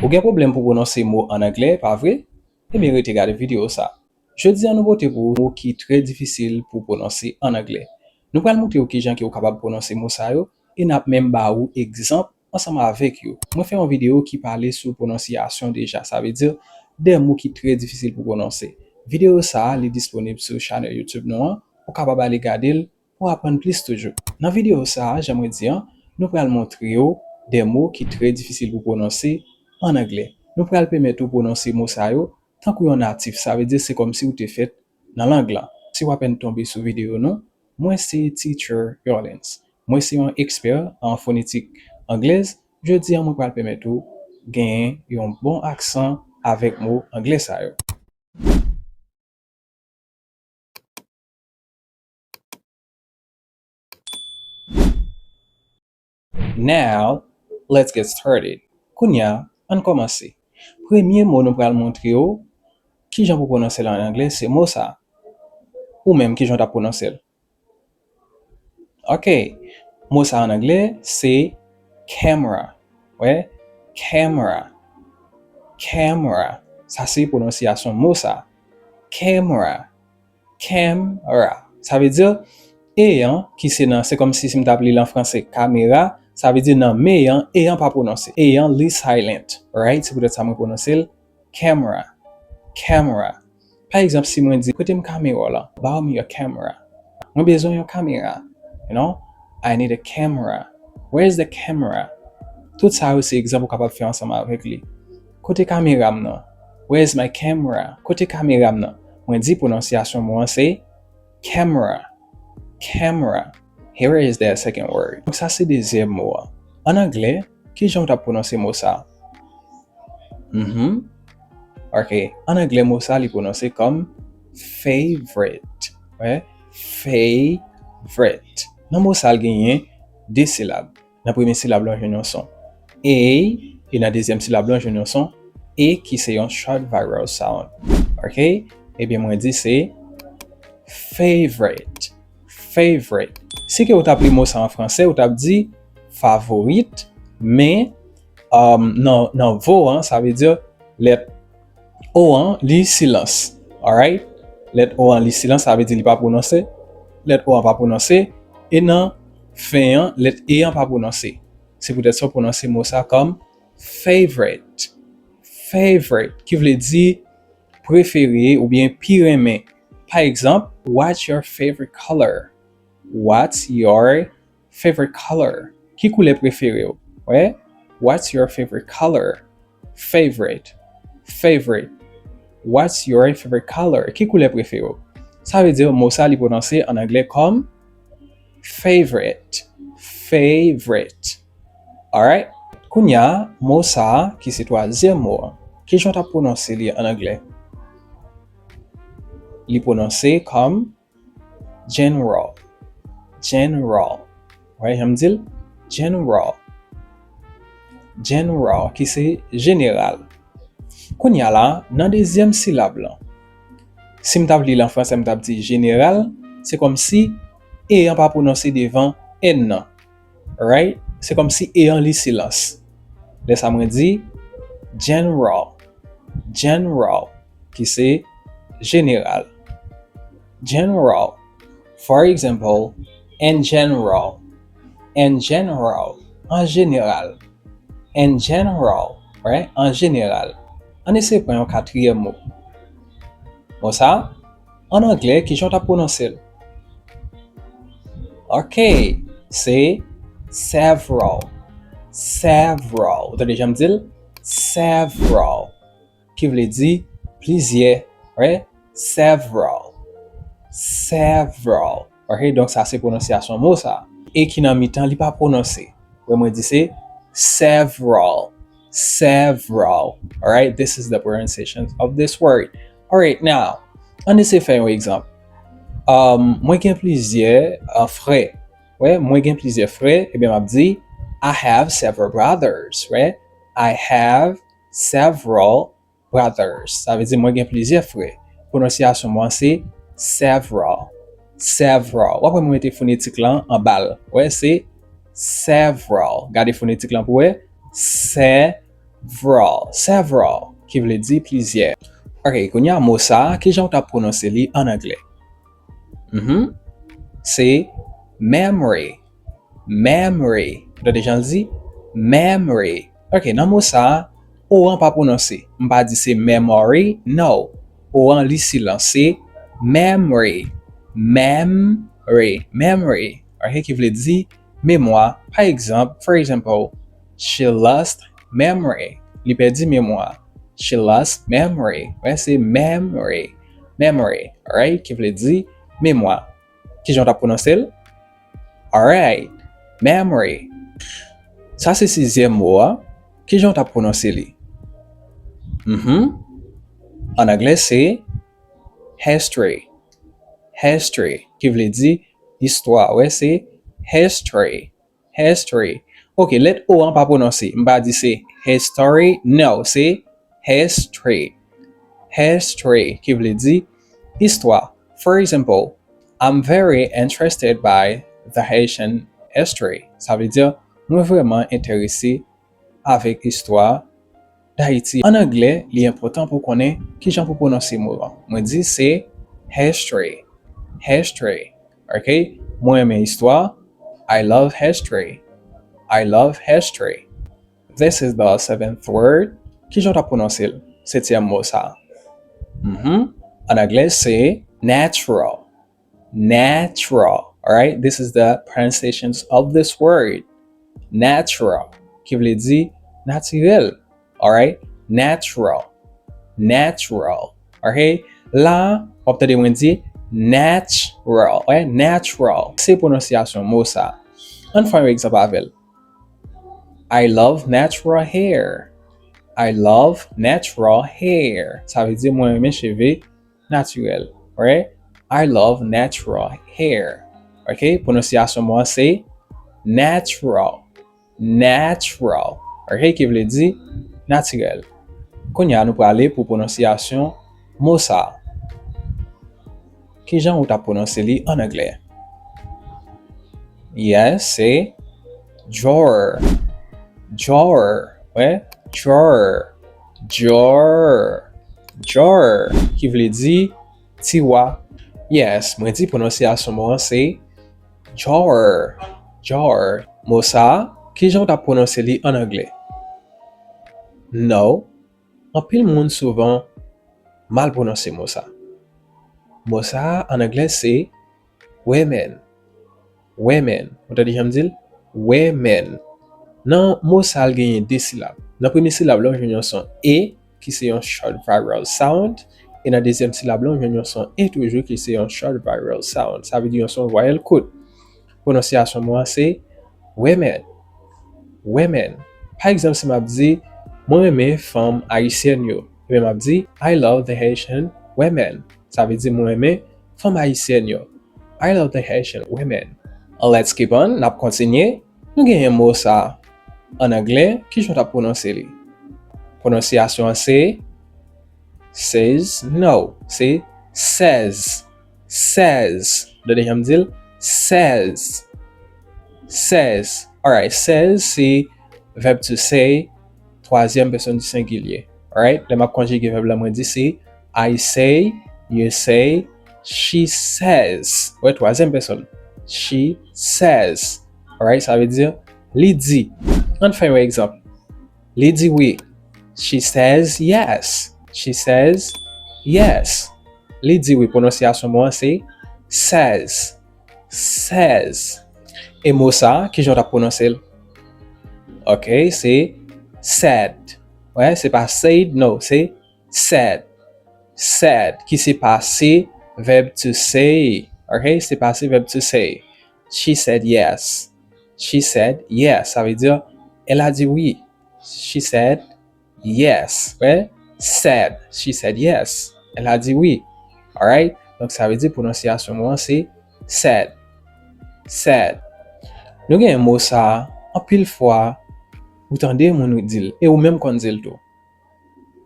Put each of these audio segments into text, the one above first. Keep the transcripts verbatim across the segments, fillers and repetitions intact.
Ou gen pwoblèm pou pwononse mo ann anglè, pa vre? Ebyen, rete gade videyo sa. Jodi a, nou pote pou ou mo ki trè difisil pou pwononse ann anglè. Nou pral montre w kijan ke w kapab pwononse mo sa yo, e n ap menm ba ou egzanp ansanm avèk yo. Mwen fè yon videyo ki pale sou pwononsiyasyon deja, sa vle di de mo ki trè difisil pou pwononse. Videyo sa a, li disponib sou chanèl YouTube nou an, ou kapab ale gade l pou aprann plis toujou. Nan videyo sa a, jan mwen di an, nou pral montre w de mo ki trè difisil pou pwononse ann anglè. Nou pral pèmèt ou pwononse mo sa yo tankou yon natif, sa vle di se kòmsi w te fèt nan lang lan. Si w apèn tonbe sou videyo nou, mwen se Teacher Urlens. Mwen se yon ekspè an fonetik anglèz. Jodi a, mwen pral pèmèt ou genyen yon bon aksan avèk mo anglè sa yo. Now, let's get started. Kounye a, ann kòmanse. Premye mo nou pral montre w kijan pou pwononse l an anglè, se mo sa. Ou menm, kijan w t ap pwononse l? Ok. Mo sa an anglè, se camera. Wè? Camera. Camera. Sa se pwononsiyasyon mo sa. Camera. Camera. Sa vle di, e an, ki se nan, se kòmsi si m t ap li l an franse, kamera, sa vle di nan me an, e an pa pwononse. E an, li silent. Alright? Se poutèt sa mwen pwononse l camera. Camera. Pa egzanp, si mwen di, "Prete m kamera w lan." Borrow me your camera. Mwen bezwen yon kamera. You know? I need a camera. Where is the camera? Tout sa yo se egzanp ou kapab fè ansanm avèk li. Kote kamera m nan? Where is my camera? Kote kamera m nan? Mwen di pwononsiyasyon mo an se camera. Camera. Here is the second word. Donk sa se dezyèm mo an. An anglè, kijan w t ap pwononse mo sa? Mhm. Ok. An anglè, mo sa li pwononse kòm favorite. Wè? Favorite. Nan mo sa, l genyen de silab. Nan premye silab lan, jwenn yon son A, e nan dezyèm silab lan, jwenn yon son E ki se yon short vowel sound. Ok? Ebyen, mwen di se favorite. Favorite. Si ke w t ap li mo sa an franse, w t ap di favorit, men, um, nan, nan vo an, sa vle di lèt O an, li silans. Alright? Lèt O an, li silans, sa vle di li pa pwononse. Lèt O an pa pwononse. E nan fen an, lèt E an pa pwononse. Se poutèt sa w pwononse mo sa kòm favorite. Favorite, ki vle di prefere oubyen pi renmen. Pa egzanp, what's your favorite color? What's your favorite color? Ki koulè prefere w? Wè? What's your favorite color? Favorite. Favorite. What's your favorite color? Ki koulè prefere w? Sa vle di mo sa li pwononse an anglè kòm favorite. Favorite. Alright? Kounye a, mo sa a, ki se twazyèm mo an, kijan w t ap pwononse li an anglè? Li pwononse kòm general. General. Wè, jan m di l? General. General, ki se jeneral. Kounye a la, nan dezyèm silab lan, si m t ap li l an franse, m t ap di jeneral, se kòmsi E an pa pwononse devan N nan. Right? Se kòmsi E an li silans. Lè sa mwen di general. General, ki se jeneral. General. For example, in general. In general. An jeneral. In general, right? An jeneral. Ann eseye pran yon katriyèm mo. Mo sa, an anglè, kijan w t ap pwononse l? Ok, se several. Several. Ou tande jan m di l? Several. Ki vle di plizyè, right? Several. Several. Ok, donk sa se pwononsyasyon mo sa. E ki nan mitan, li pa pwononse. Wè, mwen di se several. Several. Alright, this is the pronunciation of this word. Alright, now, ann eseye fè yon egzanp. Um, mwen gen plizyè, uh, frè. Wè, mwen gen plizyè frè, ebyen, m ap di, I have several brothers, right? I have several brothers. Sa vle di mwen gen plizyè frè. Pwononsyasyon mo an se several. Several. W ap wè mwen mete fonetik lan anba l. Wè, se several. Gade fonetik lan pou wè. Se, Several, several, ki vle di plizyè. Ok, kounye a mo sa a, kijan w t ap pwononse li ann anglè? Mhm. Se memory. Memory. Ou tande jan l di? Memory. Ok, nan mo sa a, o an pa pwononse. M pa di se memory, no. O an li silans, se memory. Memory. Memory. Ok, ki vle di memwa. Pa egzanp, for example, she lost memory. Li pèdi memwa. She lost memory. Wè, se memory. Memory. Alright? Ki vle di memwa. Kijan w t ap pwononse l? Alright. Memory. Sa se sizyèm mo a. Kijan w t ap pwononse li? Mhm. An anglè, se history. History, ki vle di istwa. Wè, se history. History. Ok, lèt o an pa pwononse. M pa di se history. No, se history. History, ki vle di istwa. For example, I'm very interested by the Haitian history. Sa vle di, mwen vrèman enterese avèk istwa Dayiti. An anglè, li enpòtan pou w konnen kijan pou pwononse mo an. Mwen di se history. History. Ok? Mwen renmen istwa. I love history. I love history. This is the seventh word. Kijan w t ap pwononse l? Setyèm mo sa. Mhm. An anglè, se natural. Natural. Alright? This is the pronunciations of this word. Natural. Ki vle di natirèl. Alright? Natural. Natural. Ok? La, w ap tande mwen di natural. Wè, natural. Se pwononsyasyon mo sa. Ann fè yon egzanp avè l. I love natural hair. I love natural hair. Sa vle di mwen renmen cheve natirèl. Right? I love natural hair. Ok? Pwononsyasyon mo an se natural. Natural. Ok? Ki vle di natirèl. Kounye a, nou prale pou pwononsyasyon mo sa. Kijan ou t ap pwononse li an anglè? Yes, se drawer. Drawer. Wè? Drawer. Drawer. Drawer. Ki vle di tiwa. Yes, mwen di pwononsyasyon mo an se drawer. Drawer. Mo sa, kijan ou t ap pwononse li an anglè? No. Anpil moun souvan mal pwononse mo sa. Mo sa a, an anglè, se women. Women. Ou tande jan m di l? Women. Nan mo sa a, l genyen de silab. Nan premye silab la, w jwenn yon son E, ki se yon short vowel sound. E nan dezyèm silab la, w jwenn yon son E toujou, ki se yon short vowel sound. Sa vle di yon son vwayèl kout. Pwononsyasyon mo an se women. Women. Pa egzanp, si m ap di, mwen renmen fanm ayisyèn yo, ebyen m ap di, I love the Haitian women. Sa vle di, mwen renmen fanm ayisyèn yo. I love the Haitian women. Let's keep on. N ap kontinye. Nou genyen mo sa an anglè. Kijan w t ap pwononse li? Pwononsyasyon an se says, no, se says. Says. Tande jan m di l? Says. Says. Alright, says se verb to say, twazyèm pèsòn di sengilye. Alright? Lè m ap konjige vèb la, mwen di se I say, you say, she says. Wè, twazyèm pèsòn. She says. Alright? Sa vle di, li di. Ann fè yon egzanp. Li di wi. She says yes. She says yes. Li di wi. Pwononsyasyon mo an se says. Says. E mo sa, kijan w t ap pwononse l? Ok, se said. Wè, se pa said, no, se said. Said, ki se pase verb to say. Ok, se pase verb to say. She said yes. She said yes. Sa vle di, elle a dit oui. She said yes. Wè? Said. She said yes. Elle a dit oui. Alright? Donk, sa vle di pwononsyasyon mo an se said. Said. Nou gen mo sa, anpil fwa, ou tande moun di l, e ou menm konn di l tou.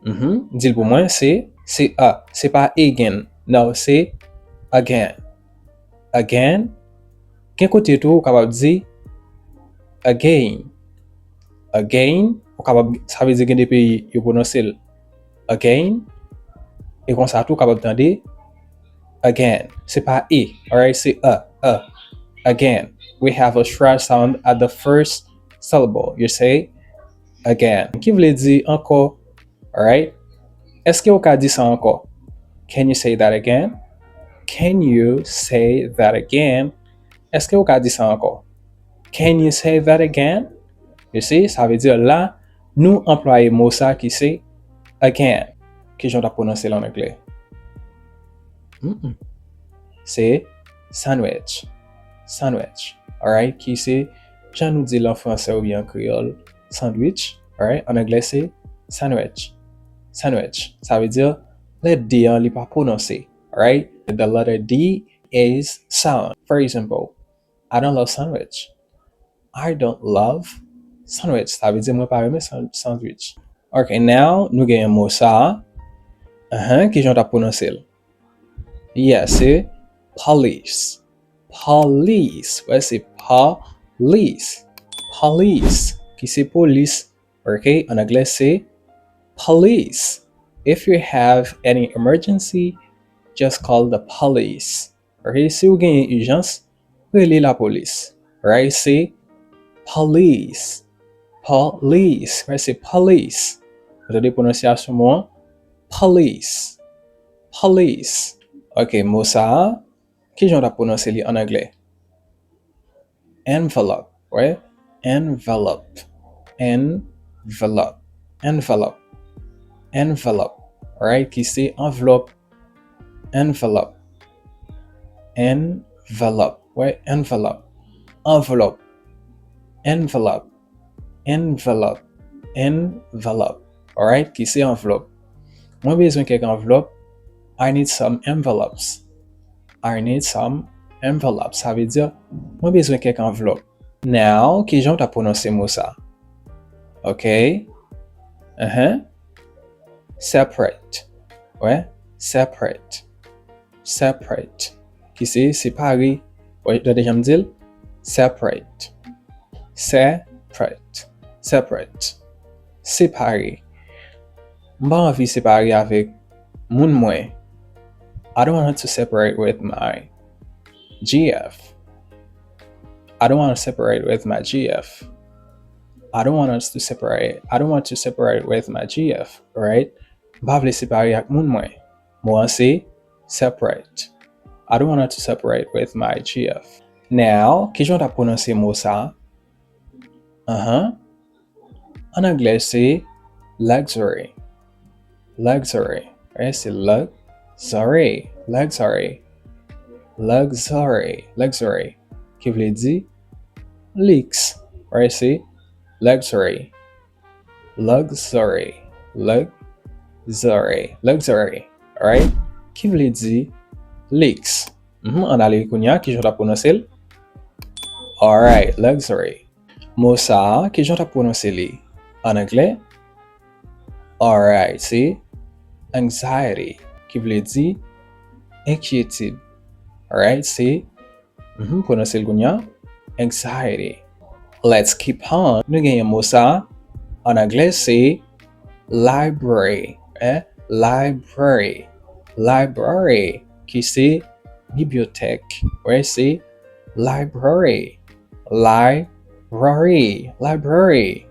Mhm. Di l pou mwen, se, se a. Se pa again. No, se again. Again. Gen kote tou, ou kapab di again. Again. Ou kapab, sa vle di gen de peyi yo pwononse l again. E konsa tou, ou kapab tande again. Se pa e, alright? Se a, a. Again. We have a stress sound at the first syllable. You say again. Ki vle di ankò, alright? Èske ou ka di sa ankò? Can you say that again? Can you say that again? Èske ou ka di sa ankò? Can you say that again? You see, sa vle di la, nou anplwaye mo sa ki se again. Kijan w ta pwononse l an anglè? Mm-mm. Se sandwich. Sandwich. Alright? Ki se, jan nou di l an fransè oubyen an kreyòl, sandwich. Alright? An anglè, se sandwich. Sandwich. Sa vle di, lèt D an, li pa pwononse. Alright? The letter D is sound. For example, I don't love sandwich. I don't love sandwich. Sa vle di mwen pa renmen san-, sandwich. Ok, now, nou gen mo sa. Ahan, kijan w t ap pwononse l? Yeah, se police. Police. Wè, se police. Police. Ki se polis. Ok, an anglè, se police. If you have any emergency, just call the police. Ok, si w genyen ijans, rele lapolis. Right? Se police. Police. Right? Se police. Ou tande pwononsyasyon mo an? Police. Police. Ok, mo sa a, kijan w t ap pwononse li an anglè? Envelope, right? Envelope. Envelope. Envelope. Envelope. Right? Ki se anvlòp. Envelope. Envelope. Right? Envelope. Anvlòp. Envelope. Envelope. Envelope. Alright? Ki se anvlòp. Mwen bezwen kèk anvlòp. I need some envelopes. I need some envelopes. Sa vle di, mwen bezwen kèk anvlòp. Now, kijan w ta pwononse mo sa? Ok. Uh-huh. Separate. Wè, separate. Separate. Ki se separe. Wè, tande jan m di l? Separate. Separate. Separate. Separe. M pa anvi separe avèk moun mwen. I don't want to separate with my G F. I don't want to separate with my G F. I don't want us to separate. I don't want to separate with my G F, right? M pa vle separe ak moun mwen. Mo an se separate. I don't want to separate with my G F. Now, kijan w ta pwononse mo sa? Ahan. An anglè, se luxury. Luxury. Right? Se luxury. Luxury. Luxury. Luxury. Ki vle di liks. Right? Se luxury. Luxury. Luxury. Luxury. Alright? Ki vle di liks. Mhm, ann ale kounye a, kijan w ta pwononse l? Alright, luxury. Mo sa a, kijan w ta pwononse li an anglè? Alright, se anxiety, ki vle di enkyetid. Alright, se Mhm, pwononse l kounye a. Anxiety. Let's keep on. Nou genyen mo sa. An anglè, se library. Eh? Library. Library. Ki se bibliyotèk. Wè, se library. Library. Library.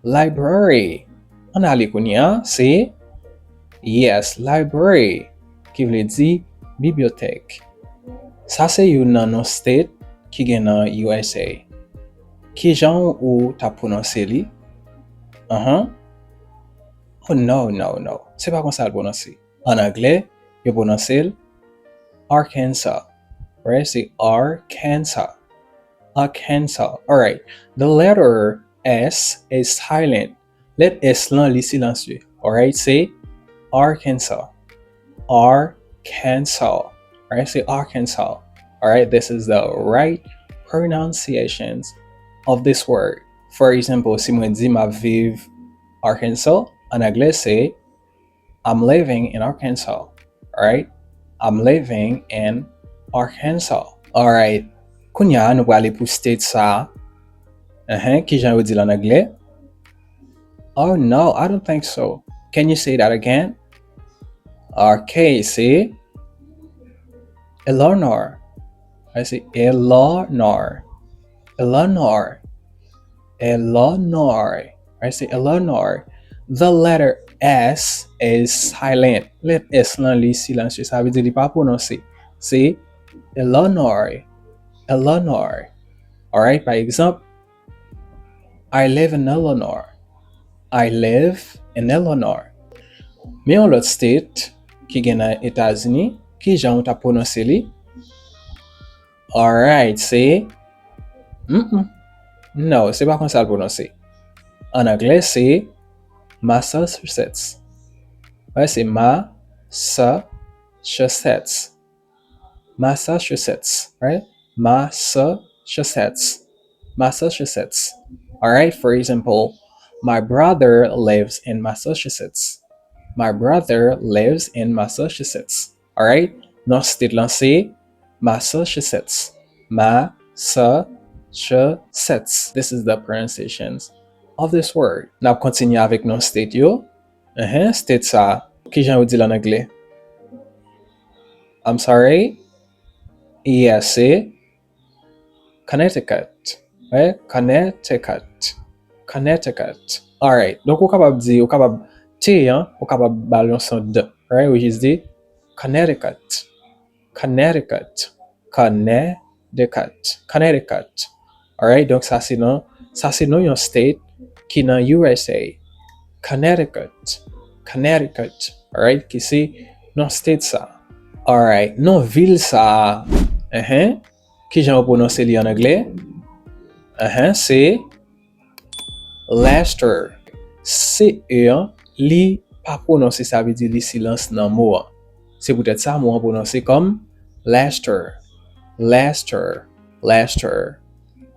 Library. Ann ale kounye a, se yes, library, ki vle di bibliyotèk. Sa se youn nan non state ki gen nan U S A. Kijan ou ta pwononse li? Ahan. Oh, no, no, no. Se pa konsa l pwononse. An anglè, yo pwononse l Arkansas. Right? Se Arkansas. Arkansas. Alright. The letter S is silent. Lèt S lan, li silansye. Alright? Se Arkansas. Arkansas. Alright? Se Arkansas. Alright? This is the right pronunciations of this word. For example, si mwen di m ap viv Arkansas, an anglè, se I'm living in Arkansas, right? I'm living in Arkansas. Alright. Kounye a, nou prale pou state sa. Ahan, kijan yo di l an anglè? Oh no, I don't think so. Can you say that again? Ok, se Eleanor. Alright, se Eleanor. Eleanor. Eleanor. Alright, se Eleanor. The letter S is silent. Lèt S lan li silansye. Sa vle di li pa pwononse. Se Eleanor. Eleanor. Alright, pa egzanp, I live in Eleanor. I live in Eleanor. Men yon lòt state ki gen nan Etazini, ki jan ou t ap pwononse li? Alright, se... Mm-mm. No, se pa konsa l pwononse. An anglè, se Massachusetts. Wè, se Massachusetts. Massachusetts, right? Massachusetts. Massachusetts. Alright, for example, my brother lives in Massachusetts. My brother lives in Massachusetts. Alright? Non state lan se Massachusetts. Massachusetts. This is the pronunciations of this word. N ap kontinye avèk non state yo. Enhen, state sa, kijan yo di l an anglè? I'm sorry. Yes, se Connecticut. Right? Connecticut. Connecticut. Alright. Donk, ou kapab di, ou kapab T an, ou kapab ba l yon son D. Right? Ou jis di Connecticut. Connecticut. Connecticut. Connecticut. Alright? Donk, sa se non, sa se non yon state ki nan U S A. Connecticut. Connecticut. Alright? Ki se non state sa. Alright. Non vil sa. Enhen. Kijan yo pwononse li an anglè? Enhen, se Leicester. C E an, li pa pwononse, sa vle di li silans nan mo an. Se poutèt sa, mo an pwononse kòm Leicester. Leicester. Leicester.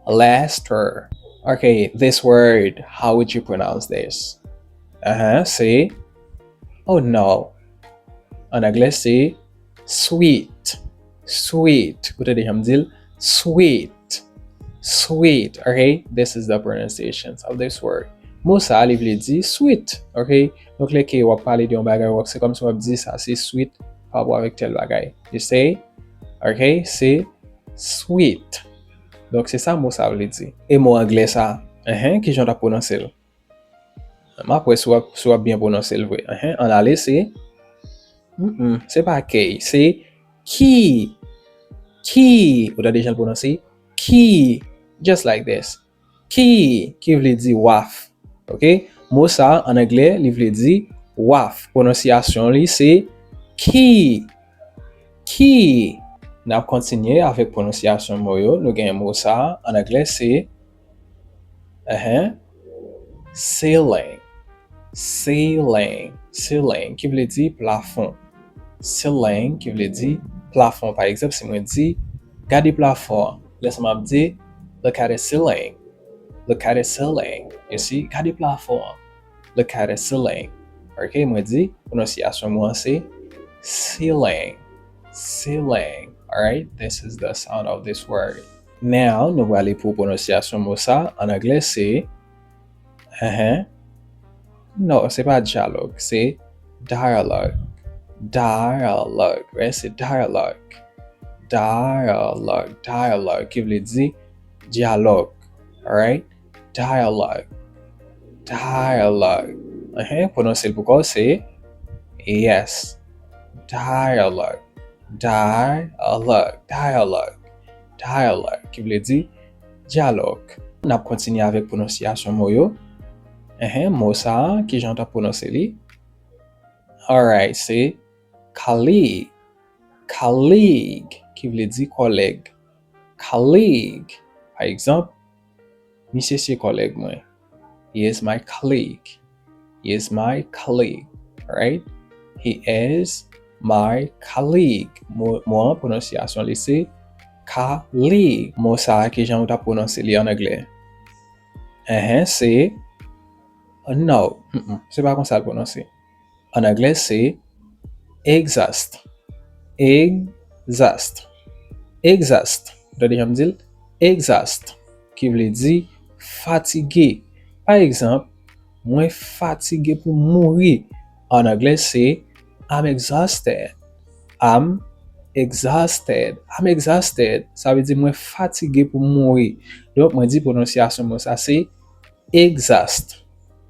Leicester. Okay, this word, how would you pronounce this? Enhen, se... Oh no. An anglè, se sweet. Sweet. Ou tande jan m di l? Sweet. Sweet. Okay? This is the pronunciations of this word. Mo sa a, li vle di sweet. Okay? Donk, lè ke w ap pale de yon bagay, w ap, se kòmsi w ap di sa se sweet pa rapò avèk tèl bagay. You say? Okay? Se sweet. Donk, se sa mo sa a vle di. E mo anglè sa a? Enhen, kijan w t ap pwononse l? M ap wè si w ap, si w ap byen pwononse l vre. Enhen, ann ale, se... Mm-mm, se pa key, se key. Key. Ou tande jan l pwononse? Key. Just like this. Key, ki vle di waf. Ok? Mo sa a, an anglè, li vle di waf. Pwononsyasyon li, se key. Key. N ap kontinye avèk pwononsyasyon mo yo. Nou gen mo sa a, an anglè, se Enhen. Ceiling. Ceiling. Ceiling, ki vle di plafon. Ceiling, ki vle di plafon. Pa egzanp, si mwen di, gade plafon an, lè sa m ap di, look at the ceiling. Look at the ceiling. You see? Gade plafon an. Look at the ceiling. Ok, mwen di, pwononsyasyon mo an se ceiling. Ceiling. Alright? This is the sound of this word. Now, nou prale pou pwononsyasyon mo sa. An anglè, se, enhen. Non, se pa dyalòg, se dialogue. Dialogue, right? Se dialogue. Dialogue, dialogue, ki vle di dyalòg. Alright? Dialogue. Dialogue. Enhen, pwononse l pou kò w, se yes. Dialogue. Dialogue. Dialogue. Dialogue, ki vle di dyalòg. N ap kontinye avèk pwononsyasyon mo yo. Enhen, mo sa a, kijan w t ap pwononse li? Alright, se colleague. Colleague, ki vle di kòlèg. Colleague. Pa egzanp, misye se kòlèg mwen. He is my colleague. He is my colleague. Right? He is my colleague. Mo, mo an, pwononsyasyon li se colleague. Mo sa a, kijan ou t ap pwononse li an anglè? Enhen, se, no, mm-mm, se pa konsa l pwononse. An anglè, se exhaust. Exhaust. Exhaust. Ou tande jan m di l? Exhaust. Ki vle di fatige. Pa egzanp, Mwen fatige pou mouri. An anglè, se I'm exhausted. I'm exhausted. I'm exhausted. Sa vle di mwen fatige pou mouri. Donk, mwen di pwononsyasyon mo sa se exhaust.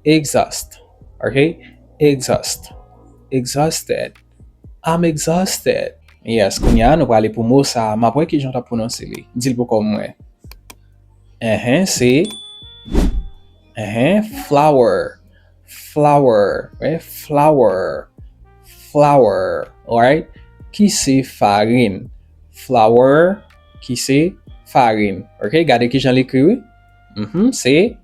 Exhaust. Ok? Exhaust. Exhausted. I'm exhausted. Yes, kounye a, nou prale pou mo sa. M ap wè kijan w t ap pwononse li. Di l pou kò mwen. Enhen, se. Enhen, flour. Flour. Wi, flour. Flour. Alright? Ki se farin. Flour, ki se farin. Ok, gade kijan l ekri, wi. Mhm, se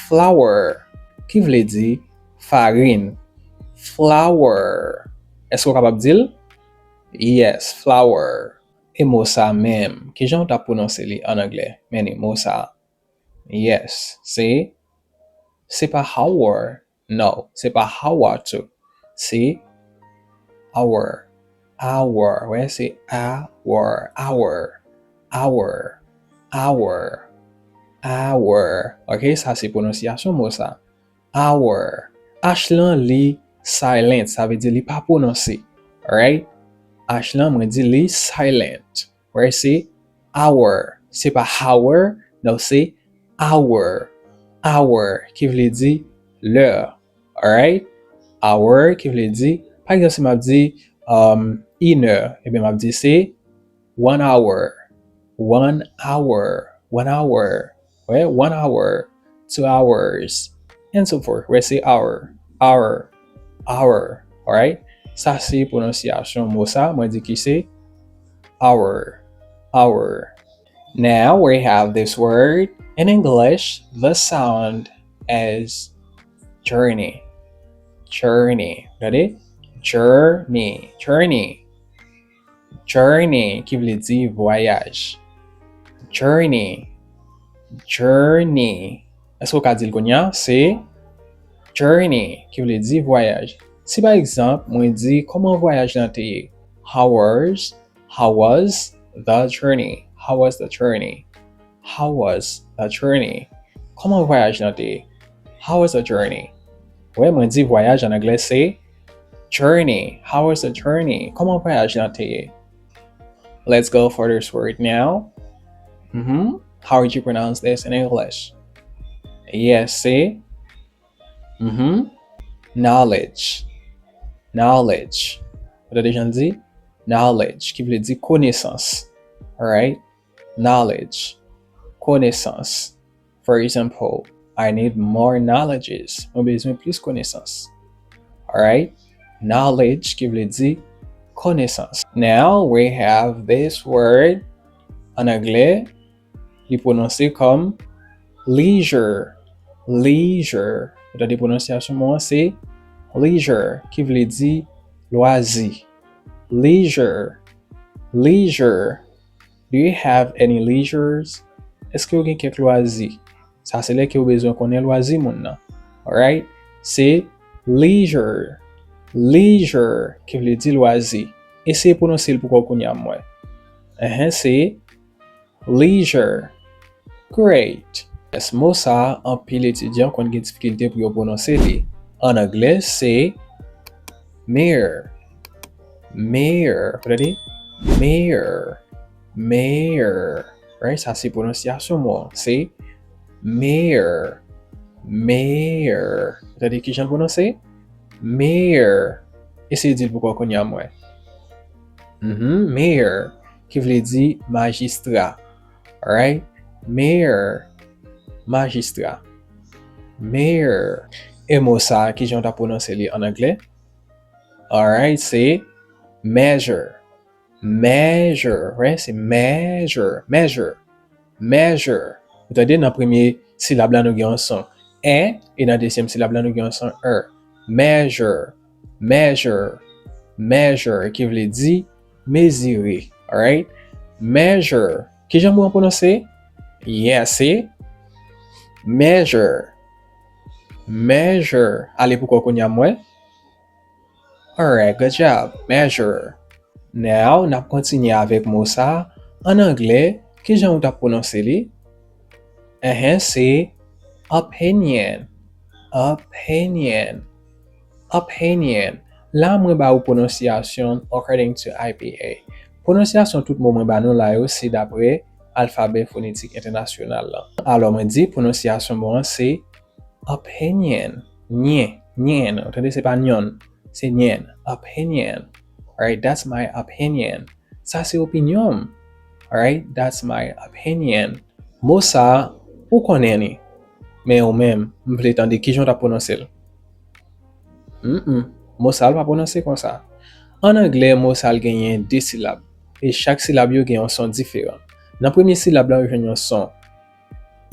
flour. Ki vle di farin. Flour. Èske w kapab di l? Yes, flour. E mo sa menm, kijan w t ap pwononse li an anglè? Men li, mo sa. Yes, se, se pa hour. No, se pa hour tou. Se hour. Hour. Wè, se hour. Hour. Hour. Hour. Hour. Ok, sa se pwononsyasyon mo sa. Hour. H lan li silent, sa vle di li pa pwononse. Alright? H lan, mwen di li silent. Alright, se hour. Se pa hour, no, se hour. Hour, ki vle di lè. Alright? Hour, ki vle di, pa egzanp, si m ap di, um, inè, ebyen, m ap di se one hour. One hour. One hour. Wè, one hour, two hours, and so forth. Wè, se hour, hour, hour. Alright? Sa se pwononsyasyon mo sa, mwen di ki se hour, hour. Now we have this word in English, the sound is journey. Journey. Gade? Journey, journey. Journey, ki vle di vwayaj. Journey. Journey. Èske w ka di l kounye a? Se journey, ki vle di vwayaj. Si pa egzanp, mwen di, kòman vwayaj lan te ye? How was, how was the journey? How was the journey? How was the journey? Kòman vwayaj lan te ye? How was the journey? Wè, mwen di vwayaj an anglè se journey. How was the journey? Kòman vwayaj lan te ye? Let's go for this word now. Mhm. How would you pronounce this in English? Yes, se, mhm, knowledge. Knowledge. Ou tande jan l di? Knowledge, ki vle di konesans. Alright? Knowledge. Konesans. For example, I need more knowledges. Mwen bezwen plis konesans. Alright? Knowledge, ki vle di konesans. Now we have this word. An anglè, li pwononse kòm leisure. Leisure. Ou tande pwononsyasyon mo an, se leisure, ki vle di lwazi. Leisure. Leisure. Do you have any leisures? Èske w gen kèk lwazi? Sa se lè ke w bezwen konnen lwazi moun nan. Alright? Se leisure. Leisure, ki vle di lwazi. Eseye pwononse l pou kò w kounye a, m wè. Enhen, se leisure. Great. Yes, mo sa a, anpil etidyan konn gen difikilte pou yo pwononse li. An anglè, se mere. Mere. Ou tande? Mere. Mere. Right? Sa se pwononsyasyon mo an. Se mere. Mere. Ou tande kijan l pwononse? Mere. Eseye di l pou kò w kounye a, m wè. Mhm, mere, ki vle di majistra. Alright? Mere, majistra. Mere. E mo sa a, kijan w ta pwononse li an anglè? Alright, se measure. Measure, right? Se measure, measure, measure. Ou tande, nan premye silab la, nou gen yon son è, e nan dezyèm silab la, nou gen yon son è. Measure, measure, measure, ki vle di mezire, alright? Measure. Kijan mo an pwononse? Yeah, se measure. Measure. Ale pou kò w kounye a, m wè. Alright, good job. Measure. Now, n ap kontinye avèk mo sa a. An anglè, kijan ou t ap pwononse li? Enhen, se opinion. Opinion. Opinion. La mwen ba ou pwononsyasyon according to I P A. Pwononsyasyon tout mo mwen ba nou la yo se dapre alfabè fonetik entènasyonal la. Alò mwen di pwononsyasyon mo an se opinion. Nyen, nyen. Ou tande se pa nyon, se nyen. Opinion. Alright, that's my opinion. Sa se opinyon m. Alright, that's my opinion. Mo sa a, ou konnen li. Men ou menm, m vle tande kijan w t ap pwononse l. Mm, mm. Mo sa a, l pa pwononse konsa. An anglè, mo sa a, l genyen de silab. E chak silab yo gen yon son diferan. Nan premye silab la, ou jwenn yon son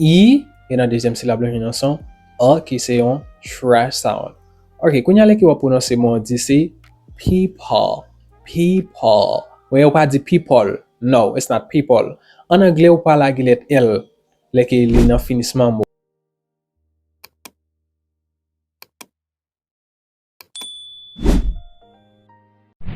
I, e nan dezyèm silab la, ou jwenn yon son A, ki se yon trash sound. Ok, kounye a lè ke w ap pwononse mo an, di se people. People. Ou pa di people. No, it's not people. An anglè, ou pa lage lèt L lè ke li nan finisman mo.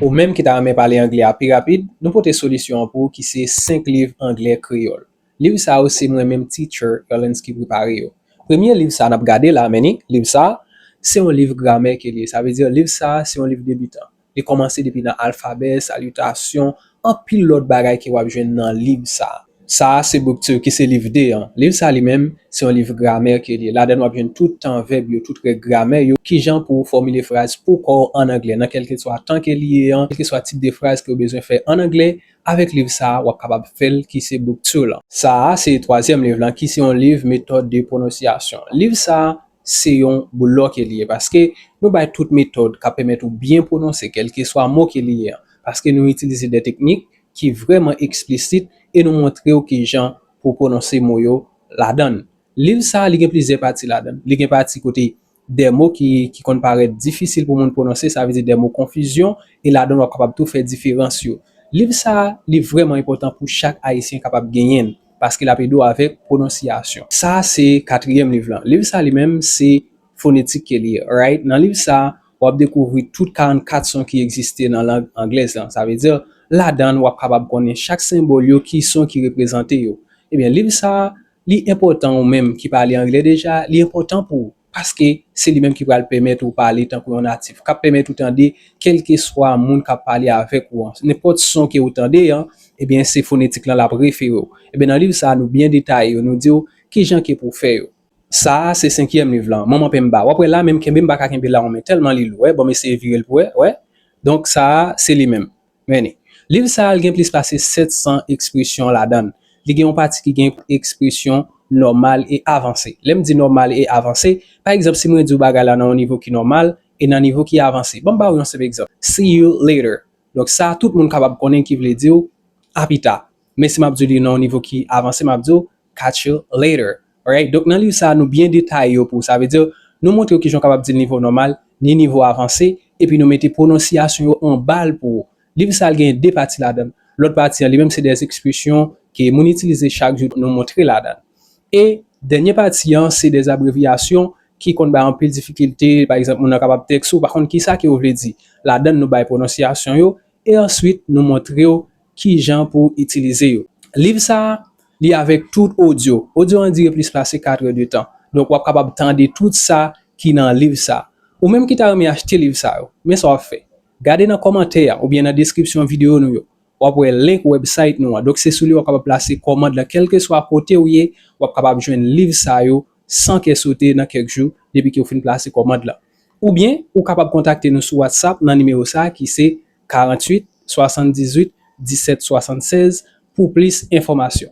Ou menm ki ta renmen pale anglè a pi rapid, nou pote solisyon an pou ou ki se senk liv anglè kreyòl. Liv sa yo se mwen menm teacher Erlens ki prepare yo. Premye liv sa n ap gade la, men ni, liv sa, se yon liv gramè ke li ye. Sa vle di liv sa, se yon liv debitan. Li kòmanse depi nan alfabè, salitasyon, anpil lòt bagay ke w ap jwenn nan liv sa. Sa a se book two ki se liv de an. Liv sa li menm, se yon liv gramè ke li ye. Ladan w ap jwenn tout tan vèb yo, tout règ gramè yo, kijan pou w fòmile fraz pou kò w an anglè, nan kèlkeswa tan ke li ye an, kèlkeswa tip de fraz ke w bezwen fè an anglè, avèk liv sa a, w ap kapab fè l ki se book two lan. Sa a se twazyèm liv lan ki se yon liv metòd de pwononsyasyon. Liv sa a, se yon boulò ke li ye, paske nou bay tout metòd k ap pèmèt ou byen pwononse kèlkeswa mo ke li ye an, paske nou itilize de teknik ki vrèman eksplisit e nou montre w kijan pou pwononse mo yo ladan l. Liv sa a, li gen plizyè pati ladan l. Li gen pati kote de mo ki, ki konn parèt difisil pou moun pwononse, sa vle di de mo konfizyon, e ladan l w ap kapab tou fè diferans yo. Liv sa a, li vrèman enpòtan pou chak Ayisyen kapab genyen l, paske l ap ede w avèk pwononsyasyon. Sa a se katriyèm liv lan. Liv sa a li menm, se fonetik ke li ye, right? Nan liv sa a, w ap dekouvri tout karannkat son ki egziste nan lang anglèz lan. Sa vle di, ladan l, w ap kapab konnen chak senbòl yo, ki son ki reprezante yo. Ebyen, liv sa a, li enpòtan ou menm ki pale anglè deja, li enpòtan pou ou, paske se li menm ki pral pèmèt ou pale tankou yon natif, k ap pèmèt ou tande kèlkeswa moun k ap pale avèk ou an. Nenpòt son ke ou tande an, ebyen, se fonetik lan l ap refere w. Ebyen, nan liv sa a, nou byen detaye yo, nou di w kijan ke pou w fè yo. Sa a, se senkyèm liv lan, Manman Penmba. W ap wè la, menm kenbe m pa ka kenbe la, men tèlman li lou, wè, bon, m eseye vire l pou wè, wè. Donk, sa a, se li menm. Men li. Liv sa a, l gen plis pase sèt san ekspresyon ladan l. Li gen yon pati ki gen ekspresyon nòmal e avanse. Lè m di nòmal e avanse, pa egzanp, si mwen di w bagay la nan yon nivo ki nòmal e nan nivo ki avanse. Ban m ba w yon senp egzanp. See you later. Donk, sa a, tout moun kapab konnen ki vle di w a pita. Men si m ap di w li nan yon nivo ki avanse, m ap di w catch you later. Alright? Donk, nan liv sa a, nou byen detaye yo pou ou. Sa vle di, nou montre w kijan w kapab di l nivo nòmal, ni nivo avanse, epi nou mete pwononsyasyon yo anba l pou ou. Liv sa a, l gen de pati ladan l. Lòt pati an, li menm, se de ekspresyon ke moun itilize chak jou, nou montre ladan l. E dènye pati an, se de abrevyasyon ki konn bay anpil difikilte. Pa egzanp, moun nan kapab tèks ou, pa konn kisa ke yo vle di. Ladan l, nou bay pwononsyasyon yo, e answit, nou montre w kijan pou w itilize yo. Liv sa a, li avèk tout odyo. Odyo an dire plis pase kat è de tan. Donk, w ap kapab tande tout sa ki nan liv sa a. Ou menm ki ta renmen achte liv sa yo, men sa w ap fè. Gade nan kòmantè a oubyen nan deskripsyon videyo nou yo. W ap wè link website nou an. Donk, se sou li w ap kapab plase kòmand lan. Kèlkeswa kote w ye, w ap kapab jwenn liv sa yo san kè sote nan kèk jou, depi ke w fin plase kòmand lan. Oubyen, ou kapab kontakte nou sou WhatsApp nan nimewo sa a ki se karanntuit swasanndizuit disèt swasannsèz pou plis enfòmasyon.